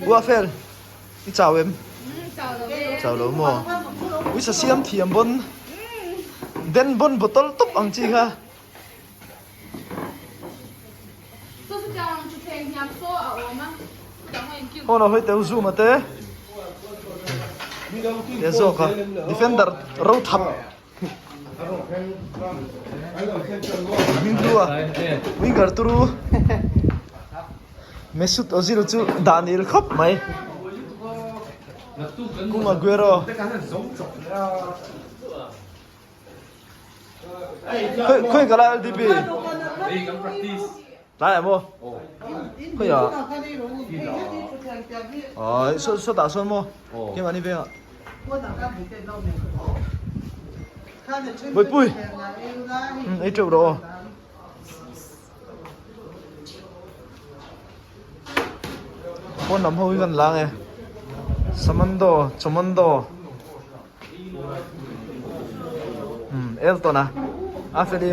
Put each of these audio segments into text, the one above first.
Ua fel i chau em? Chau lo maw? Uisa siam thiam bon den bon bottle tawp ang chi kha. Aw lo hawi teu zoom a te te zawk a defender ro thap hming hlu a winger turu Mesut Ozil chu dah nil khawp mai Kun Aguero. Khoi ka la LDP Tlai ah maw Khoi ah Aw saw tah sawn maw Keimahni veng ah Bawihpui Ei teuh rawh aw Pawn lam ho hi kan lang e Samando Chawmando Elton a a fel i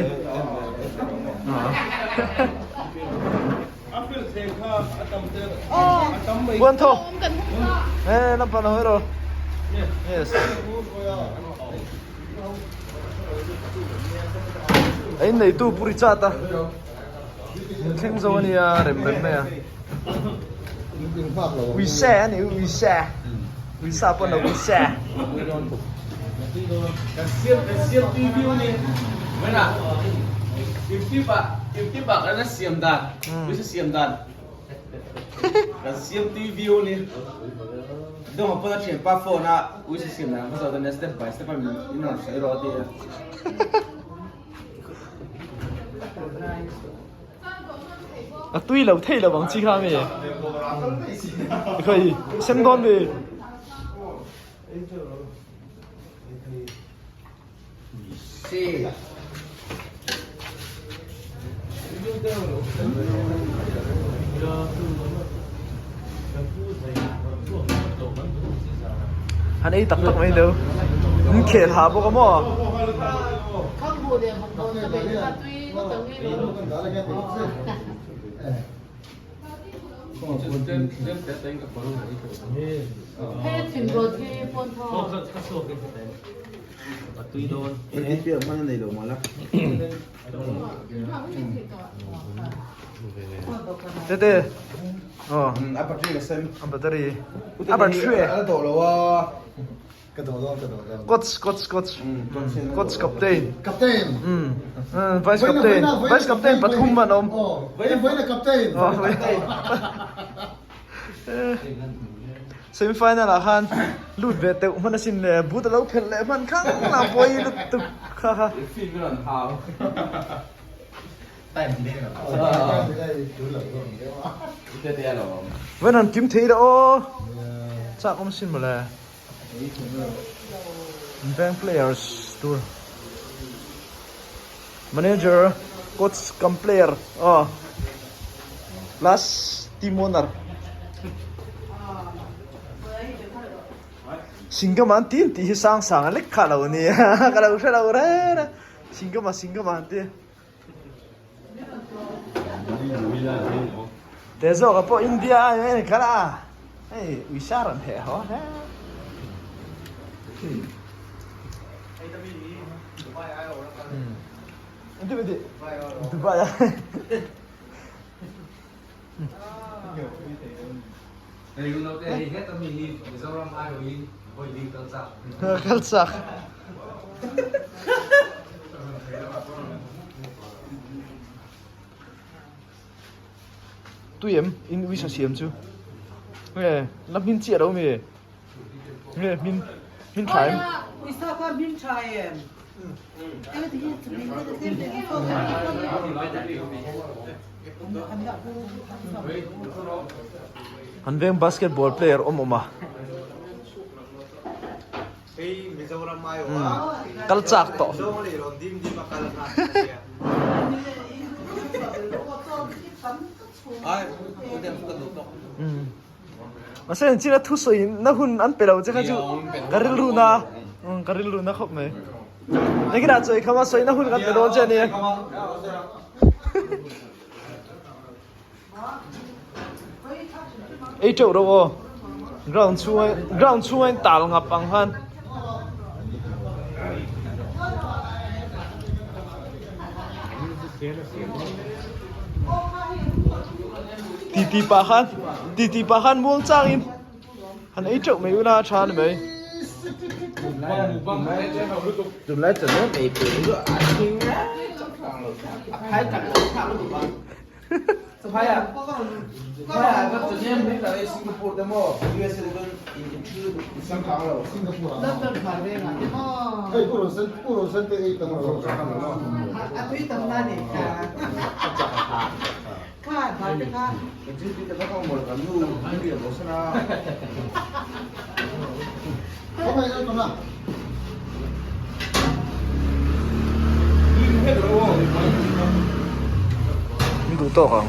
Buan tho e lampa na hoi ro yes a in nei tu puri chat a in thleng zo ania rem rem mai a Ui se a ni ui se ui sa pawh lo ui se. Kan siam kan siam tui viu ni Mena kim tip ah kim tip ah kan siam dan ui sa siam dan kan siam tui viu ni dong a pawh a thian pa phone a ui sa siam dan ka zawh dan step by step a min rawn sawi rawh a ti a. A tui lo thei lo ang chi kha mi. Khoi sem dawn mi. Han ei tak tak mai lo. An khel ha bawk a maw? Tete aw A battery ka sem. A battery a battery A dawh lo a. Ka dawh dawn ka dawh dawn. Coach coach coach coach captain. Captain. Vice captain vice captain pathum an awm. Vawiina captain. Semi final ah khan lut ve teuh hman asin le but a lo phelh leh hman khang lah pawi lutuk kha kha. Vawiin an kim thei dah aw chak awm sin mawle. Bank players tur manager coach cum player aw plus team owner Singama an ti an tih hi sang sang a lek kha lo a nia ka lo hre lo reng a Singama Singama an ti. Te zawk ah pawh India a ni mai kal a hei uisa rawn heh haw hle. Dubai a. Kal chak. Tui em in uisa siam chu. Nge la hmin chiah lo mi. Nge hmin hmin tha em. Uisa kha hmin tha em. An veng basketball player awm awm a. Kal chak tawh. Mahse an china thusawi na hun an pe lo che kha chu ka rilru na ka rilru na khawp mai. Nakinah chawi khama sawi na hun kan pe dawn che a ni. Ei teuh reuh aw. Ground chhunga ground chhunga in tal ngap ang khan. Ti ti pah khan ti ti pah khan muang changin han ei teuh mai ula a tha ni mai. Min duh tawk ang.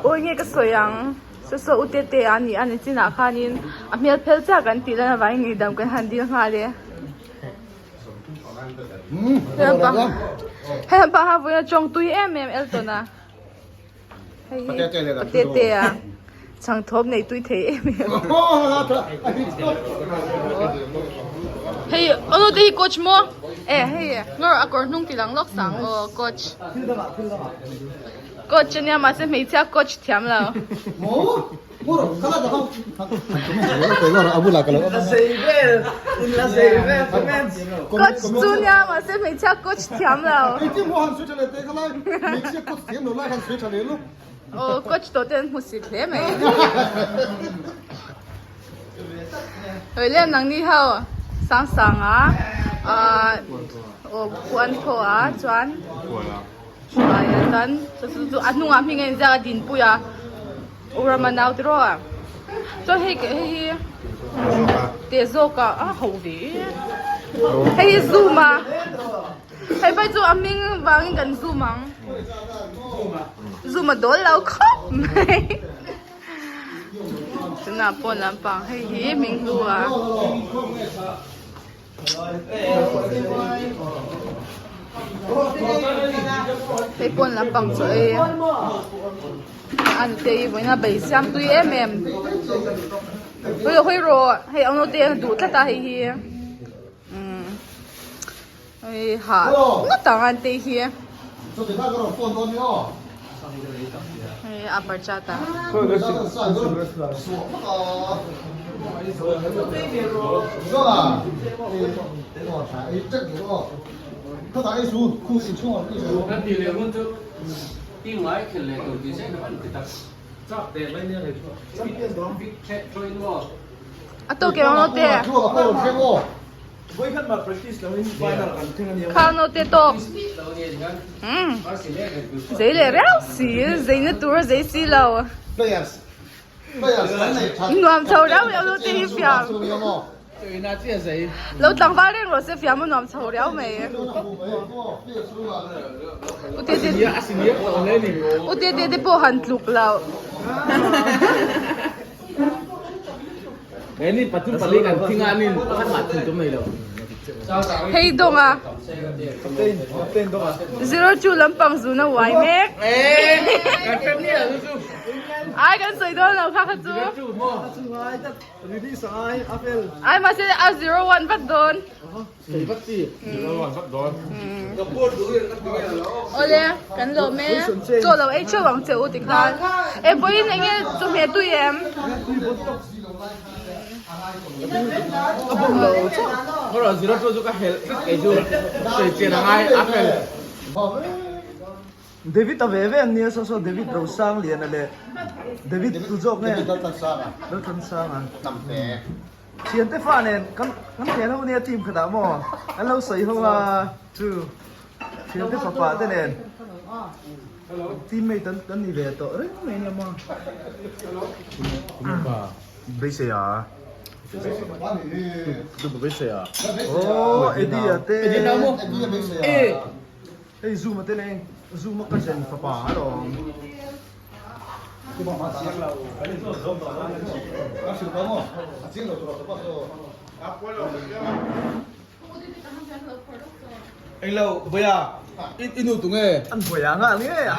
Awi nge ka sawi ang saw saw u tete a ni a ni chinah khanin a hmel phel chiah kan tih lan avangin ngeihdam kan han dil nghal e. Hei lampang ha vawiin a tawng tui em em Elton a. Hei hi patete a chhangthawp nei tui thei em em. Hei aw te hi coach maw? E hei ngawr a kawr hnung ti lang lawk sang aw coach. Coach ania mahse hmeichhia coach thiam lo. Coach chu nia mahse hmeichhia coach thiam lo. Aw coach tawh te an hmu sit hle mai. Hei lem nangni ho sang sang a aw puan thaw a chuan Hruaia chuan chu chu chu a hnungah hming a inziak a dinpui a U Rama nau te rawh a chuan hei hei hi teh zawk a a ho ve hei hi zoom a hei phei chu a hming vangin kan zoom ang zoom a dawl lo khawp mai tunah pawn lampang hei hi hming hlu a. Hei pawn lampang chaw ei a nute hi vawiin a bei siam tui em em hawi hawi rawh hei ang naute hian a duh tlat a hei hi umm hei hah ngawt ang a ante hi hei a parchat a. A tawk em ang naute? Kha naute tawk. Zei leh reuh si, zeina tur a zei si lo. Nuam chho reuh reuh naute hi fiam. Lo tlangval reng rawh se fiam a nuam chho riau mai. U Tete U Tete te pawh han tluk loh. Hei dawng a. 02 lampang zun a uai mek. Ai kan sawi dawn lo kha kha chu. Ai mahse a 01 vat dawn. Awle kan lawm e chaw lo ei theuh ang che u tikhan e vawiin eng nge chawhmeh tui em? David a ve ve an nia saw saw David Rosangliana leh David tu zawk nge David Laltlansanga Laltlansanga Hnamte Thiante fa nen kan kan thian ho nia team khatah maw an lo sawi ho a chu thiante fapa te nen teammate an kan ni ve tawh reng mai nia maw Beisei a Beisei a Aw Eddie a te Eddie nau maw Eddie Hei zoom a te nen zoom a ka chen fapa alawm. Englo Boya i nu tu nge? An Boya nghal nge a.